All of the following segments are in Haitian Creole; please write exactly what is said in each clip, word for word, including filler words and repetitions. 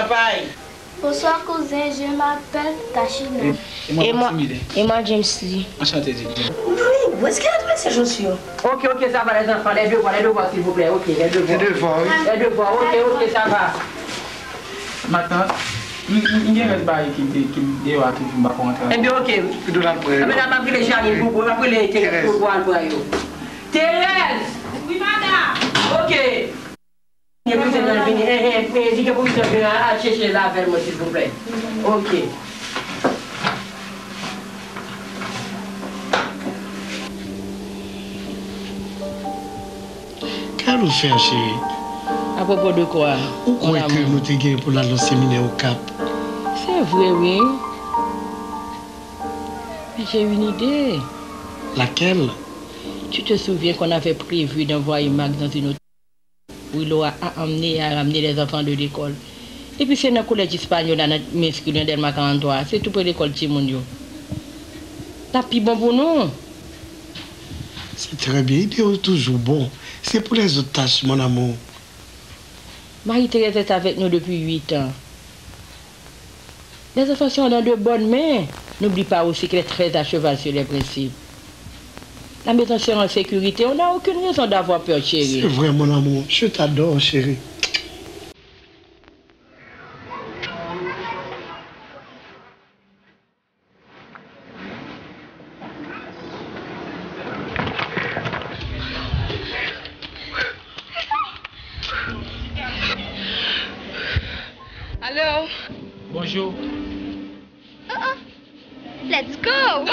travay. Bonsoir cousin, je m'appelle Tachina. Et moi, James Lee. Enchanté, James. Oui, où est-ce qu'il a trouvé ces chaussures? Ok, ok, ça va les enfants, les devoirs, les devoirs s'il vous plaît, ok, les devoirs. Les devoirs, oui. Les devoirs, ok, ok, ça va. Matant, m gen rès bagay ki deyò a toujou, m pa ko rantre. Ebyen, ok. Ebyen, m ap rele Janine pou, pou, m ap rele Terèz pou, pou al pran yo. Terèz! Wi, madanm. Ok. Gen pwofesè nan vini. Eh, eh, eh, di gen pwofesè vini, al chèche l avè l mwen, silvouplè. Ok. Kado fè, cheri. À propos de quoi, mon amour? Ou kwè ke nou te gen pou n al nan seminè Okap? C'est vrai, oui. Mais j'ai une idée. Laquelle? Tu te souviens qu'on avait prévu d'envoyer Max dans une autre? Willow a, a emmené, a ramené les enfants de l'école. Epi se nan kolèj espanyòl la m enskri nan Dèlma karant twa a, se tou pre lekòl timoun yo. L ap pi bon pou nou. C'est très bien, ide w toujou bon. C'est pour les autres tâches, mon amour. Marie-Thérèse est avec nous depuis huit ans. Les enfants sont dans de bonnes mains. N'oublie pas aussi qu'elle est très à cheval sur les principes. La maison sera en sécurité. On n'a aucune raison d'avoir peur, chérie. C'est vrai, mon amour. Je t'adore, chérie. Allô? Bonjour. Oh, oh. Let's go!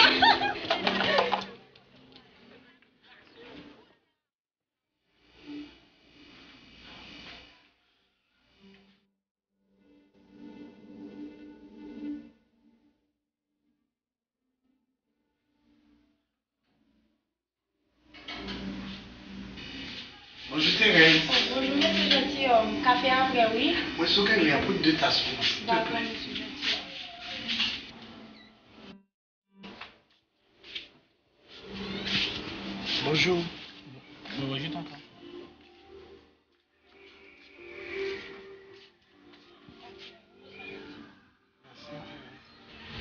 Bonjou, mesye jantiyòm. Kafe a prè, wi. Mwen sou kay la pou de tas pou mwen, silvouplè. Dakò, mesye jantiyòm. Bonjou. Bonjou, tonton.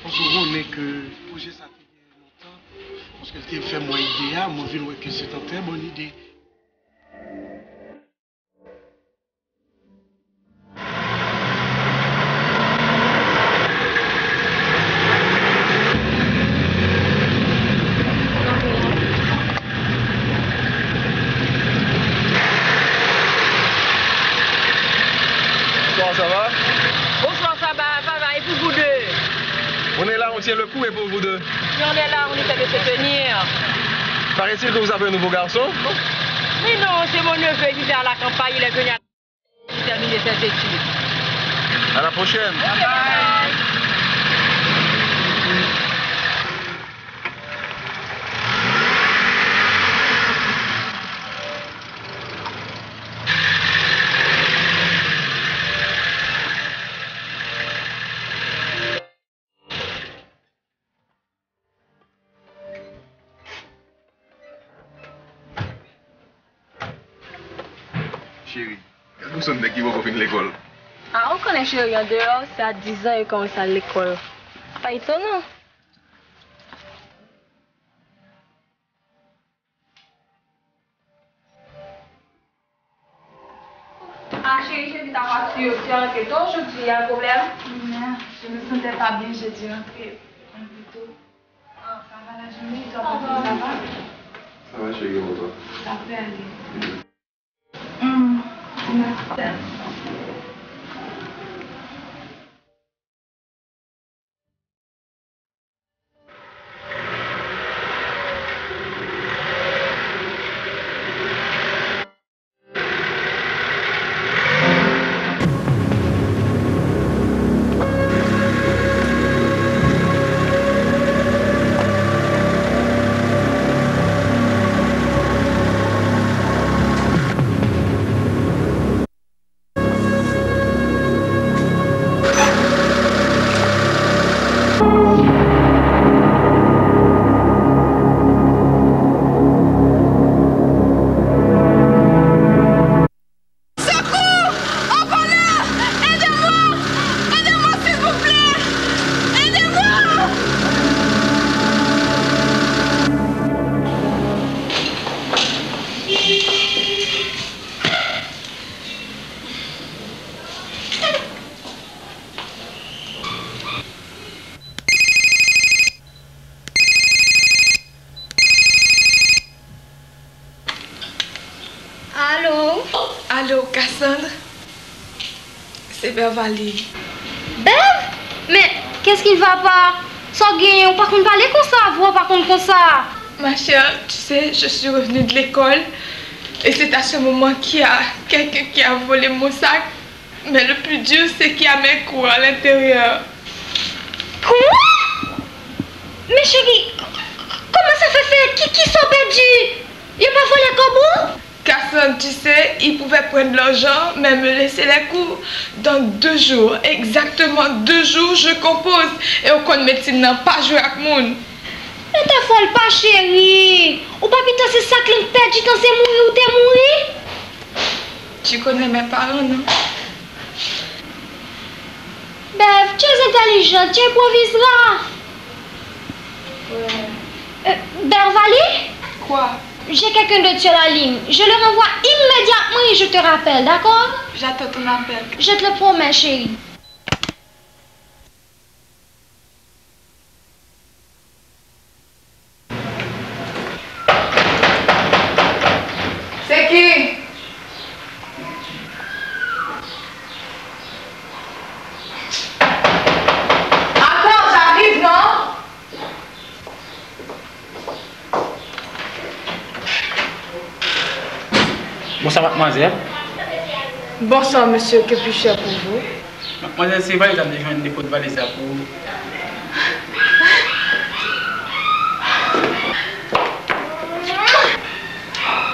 Paske w konnen ke pwojè sa te gen lontan, paske l te fè mwen ide a, mwen vin wè ke se t an trè bòn ide. Bonsoir, ça va? Bonsoir, ça va, ça va, et pour vous deux? On est là, on tient le coup, et pour vous deux? Si on est là, on essaie de se tenir. Paraît-il que vous avez un nouveau garçon? Mais non, c'est mon neveu qui vit à la campagne, il est venu à terminer ses études. À la prochaine. Bye bye. Cheri, gad yon sòt nèg ki poko fin lekòl. A, ou konnen cheri, andeyò, se a diz an yo kòmanse al lekòl. Pa etonan. A, cheri, cheri, ta pati yo, ti antre to jodi a, pwoblèm. Mè, je me sentais pas bien, j'ai dû rentrer un peu tôt. Ah, ça va la journée, toi, ça va? Ça va, chérie, et toi? Ça peut aller. Hmm, merci. Secours! Au voleur! Aidez-moi! Aidez-moi, s'il vous plaît! Aidez-moi! Alo? Alo, Cassandre? Se Beverly. Bev? Men, qu'est-ce qui ne va pas? Sa w genyen, ou pa konn pale konsa, vwa w pa konn konsa. Ma chère, tu sais, je suis revenue de l'école et c'est à ce moment qu'il y a quelqu'un qui a volé mon sac. Mais le plus dur, c'est qu'il y a mes cours à l'intérieur. Quoi? Men cheri, k-, k-, kòman sa fè fèt? Ki, kisa w pèdi? Yo pa vòlè kòb ou? Cassandre, tu sais, il pouvait prendre l'argent, mais me laisser les cours dans deux jours, exactement deux jours, je compose. E ou konn medsin nan pa jwe ak moun. Men ta fòl pa, cheri. Ou pa pito se sa k lan pèdi tan se mouri ou te mouri? Tu connais mes parents, non? Bev, tu es intelligente, tu improviseras. Ouais. Euh, Beverly? Quoi? J'ai quelqu'un d'autre sur la ligne. Je le renvoie immédiatement et je te rappelle, d'accord? J'attends ton appel. Je te le promets, chérie. Se ki? Attends, j'arrive, non? Bonsoir, mademoiselle. Bonsoir, monsieur. Que puis-je faire pour vous? Mademoiselle, se valiz la m te jwenn, m te pot valiz la pou ou.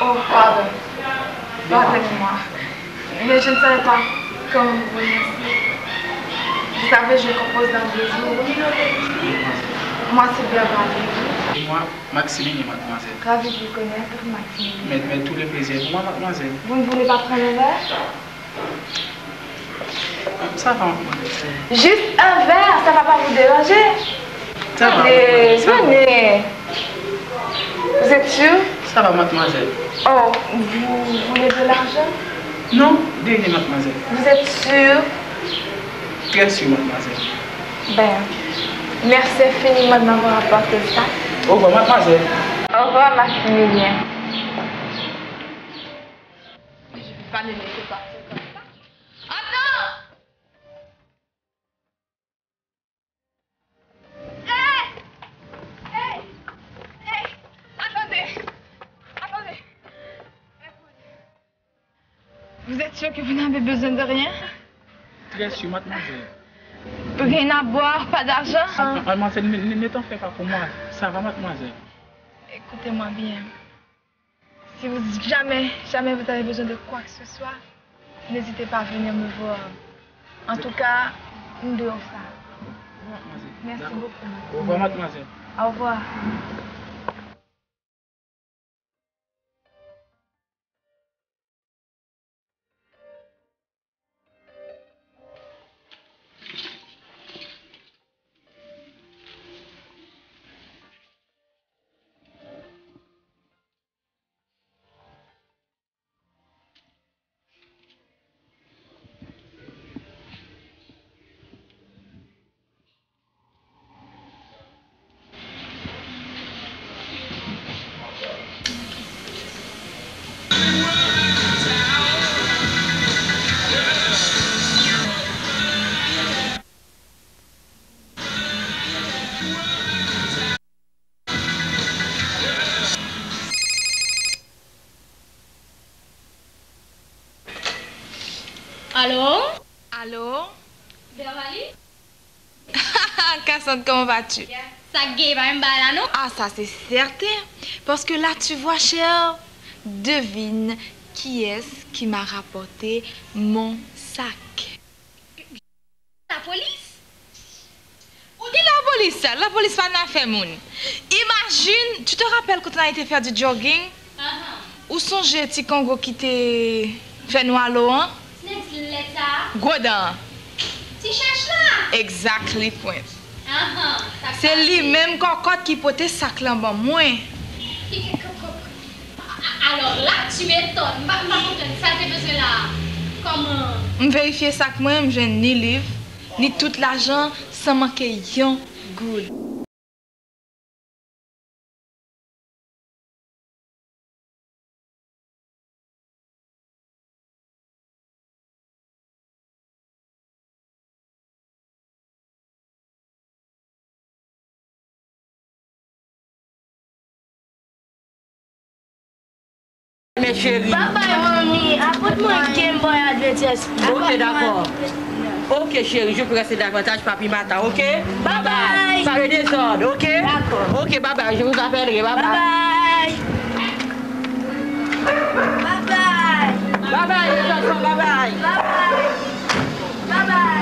Oh, pardon. Avec moi. Mais je ne savais pas comment vous remercier. Vous savez, je compose dans deux jours. Moi, c'est bien parlé. Et moi, Maximilien, mademoiselle. Ravi de vous connaître, Maximilien. Mais, mais tout le plaisir est pour moi, mademoiselle. Vous ne voulez pas prendre un verre? Ça va, mademoiselle. Juste un verre, ça va pas vous déranger? Ça va, mademoiselle, ça va. Venez, venez. Vous êtes sûr? Ça va, mademoiselle. Oh, vous voulez de l'argent? Non, de rien, mademoiselle. Vous êtes sûr? Très sûr, mademoiselle. Ben, merci infiniment de m'avoir apporté ça. Au revoir, mademoiselle. Au revoir, Maximilien. Je vais pas le laisser partir comme ça. Attends! Hey! Hey! Hey! Attendez! Attendez! Vous êtes sûr que vous n'avez besoin de rien? Très sûr, mademoiselle. Rien à boire, pas d'argent? Ah, mademoiselle, ne, ne, ne t'en fais pas pour moi. Ça va, mademoiselle. Écoutez-moi bien. Si vous, jamais, jamais vous avez besoin de quoi que ce soit, n'hésitez pas à venir me voir. En tout cas, m deyò sa. Merci beaucoup, mademoiselle. Au revoir, mademoiselle. Au revoir. Alo? Alo? Beverly? Cassandre, comment vas-tu? Sa k gen, pa menm bagay la non? Ah, ça c'est certain. Parce que là, tu vois, chère, devine qui est-ce qui m'a rapporté mon sac. Lapolis? Ki lapolis sa? Lapolis pa nan afè moun. Imagine, tu te rappelles quand on a été faire du jogging? Ou sonje ti kongo ki te fè nou alo an? Ti nèg lèd sa a? Gwo dan an. Ti chèch la? Exactly, pwent. Se li menm kòkòt ki pote sak lan ban mwen. Ki, ki, ki, ki, A-, a-, alors là, tu m'étonnes. M pa, m pa konprann sa l te bezwen la a. Kòman? M verifye sak mwen, m jwenn ni liv, ni tout lajan, san manke yon goud. Men cheri. Babay, manmi. Apot mwen Game Boy Adventures. Ok, dakò. Ok, cheri, je peux rester davantage, papi, matin, ok? Babay. Pas de désordre, ok? Dakò. Ok, babay, je vous appellerai, babay. Babay. Babay. Babay, les enfants, babay. Babay.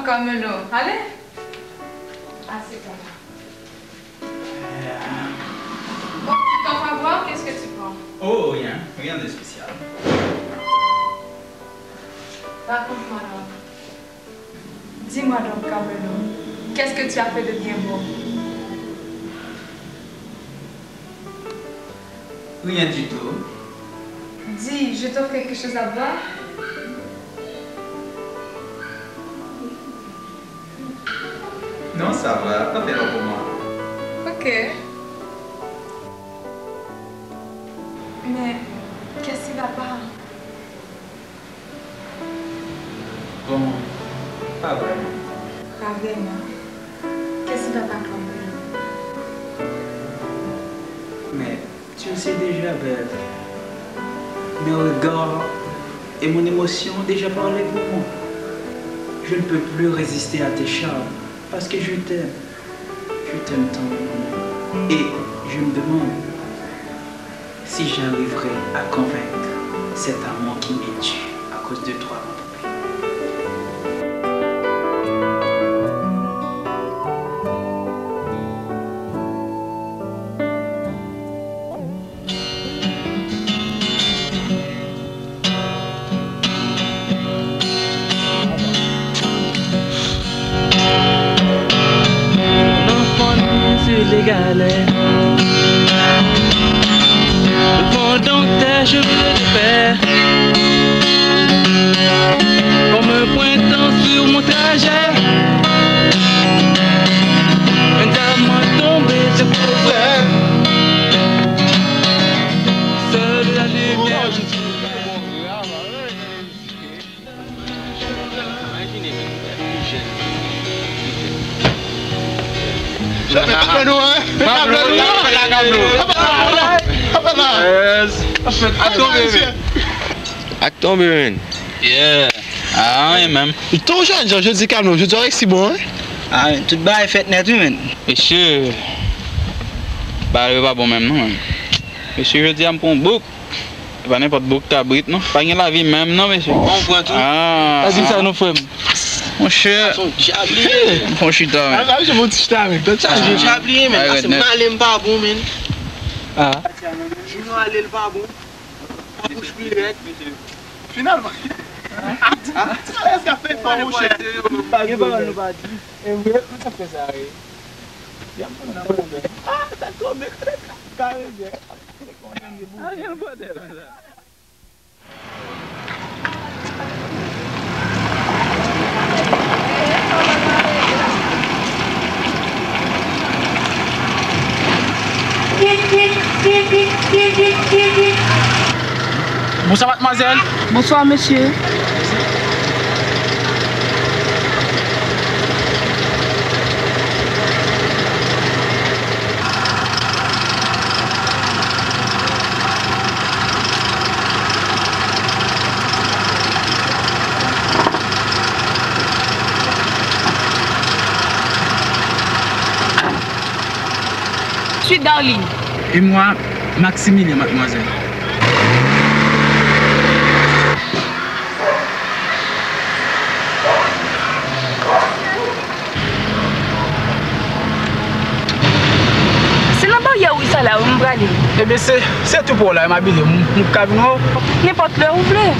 Carmelo, allez. Assieds-toi là. Bon, tu t'en vas voir, qu'est-ce que tu prends? Oh, rien, rien de spécial. Raconte-moi donc. Dis-moi donc, Carmelo, qu'est-ce que tu as fait de bien beau? Rien du tout. Dis, je t'offre quelque chose à boire? Non, ça va, pas fait pour moi. Ok. Mais qu'est-ce qui va pas? Bon, pas vraiment. Pas vraiment. Qu'est-ce qui va pas, Carmelo? Mais tu le sais déjà, Beth. Mes regards et mon émotion ont déjà parlé pour moi. Je ne peux plus résister à tes charmes parce que je t'aime. Je t'aime tant, mon amour. Et je me demande si j'arriverai à convaincre cet amour qui me tue à cause de toi, mon bébé. L'enfant sur les galets. Le fond dans tes cheveux de fer. Comme un pointant sur mon trajet. Un diamant tombé, c'est pour vrai. Seule la lumière. Chapè, pa fè nou, hein? Fè tablo nou, non? Fè la tablo. Apa la, apa la, apa la? Yes. Apa la, mesye? Ak tonbe, men. Yeah. Ah, wi, menm. Tou jèn jan, jodi kalm, jodi a resi bon, hein? Ah, tout bagay fèt nèt, wi, men. Mesye, bagay yo pa bon menm, non, men. Mesye, jodi a m pran bouk. E pa nenpòt bouk kabrit, non. Pa gen lavi menm, non, mesye. Bon, pran tou. Ah. Pa di sa, non, frè m. Monchè. Sa se yon dyab li ye. Bon chita, men. Ah, sa se yon ti chita, men. Tèt chaje. Sa se yon dyab li ye, men. Pase m ale, m pa bon, men. Ah. Jou nou ale, l pa bon. Pa bouch li rèd, mesye. Finalman. Ah, ah, sa lè sa fè fò, monchè. Pa gen pawòl nou pa di. E vre, nou ta fè sa, wi. Y ap pran nan pwoblèm. Ah, sa tonbe, kare byen. Ariel bòdèl, sa. Bonswa, madmwazèl. Bonswa, mesye. Sweet Darling. Et moi, Maximilien, mademoiselle. Se nan baryè wi sa la wi m prale. Ebyen se, se tou pou w la, m abile, m, m ka vin wè w. Nenpòt lè ou vle.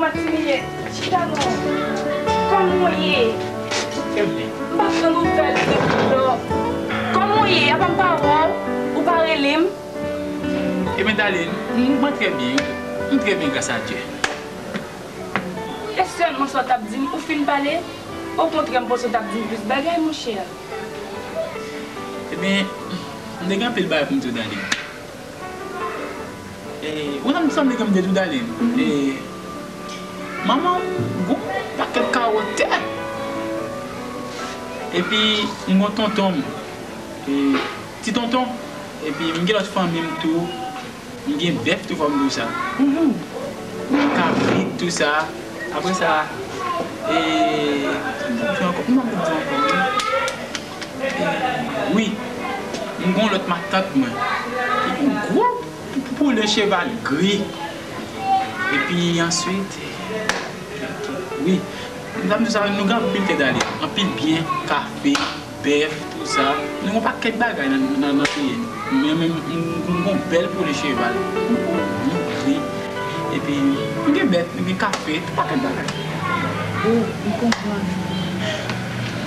Maximilien, chita non. Kòman w ye? Trè byen. M pa pran nouvèl ou depi lò. Kòman w ye? Apa m pa wè w? Ou pa rele m? Ebyen, Darline, m, mwen trè byen. M trè byen, gras a Dye. E sèlman sa w t ap di m, ou fin pale? Okontrè, m panse w t ap di m plis bagay, monchè. Ebyen, m te gen anpil bagay pou m di w, Darline. E, ou konn sa m te gen pou m di w, Darline? E, manman m gon pakèt kawòtè. Epi, m gon tonton m. E, ti tonton. Epi, m gen lòt fanmi m tou. M gen bèf tou, fò m di w sa. Kabrit, tou sa. Apre sa, e, sa m t ap di ankò? M ap di ankò, wi. E, wi. M gon lòt matant mwen. Li gon gwo poule cheval gri. Epi answit, wi. M t ap di w sa, nou gen anpil tè dale. Anpil byen, kafe, bèf, tou sa. Nou gen yon pakèt bagay nan, nan, nan peyi nou. Men, men, m, m gon bèl poule cheval. Li gri. Epi, nou gen bèf, nou gen kafe, tout pakèt bagay. O, m konprann.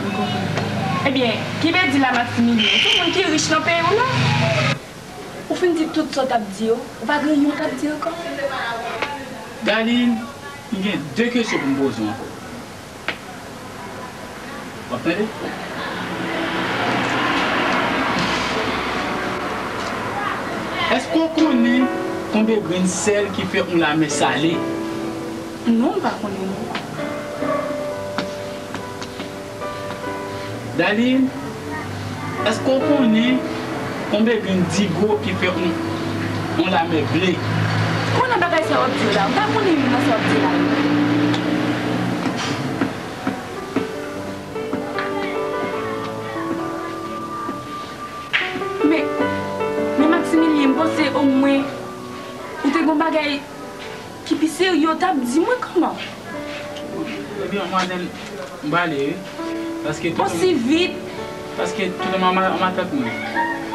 M konprann. Ebyen, ki vle di la, Maximilien? Tout moun ki rich nan peyi w la? Ou fin di tout sa w t ap di yo? Ou pa gen yon w t ap di ankò? Darline, m gen de kesyon pou m poze w ankò. W ap tande? Èske w konnen konbyen grenn sèl ki fè yon lamè sale? Non, m pa konnen non. Darline, èske w konnen konbyen grenn digo ki fè yon, yon lamè ble? Konnen bagay sa w ap di yo la, m pa konnen youn nan sa w ap di la yo. Men, men Maximilien, m panse omwen ou te gon bagay ki pi serye w t ap di mwen kòman? Ebyen, manmzèl, m prale, wi. Paske tonton, osi vit? Paske tonton ma-, ma-, matant mwen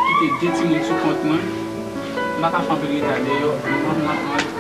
kite de timoun sou kont mwen. M pa ka fè anpil reta deyò. M, m, m,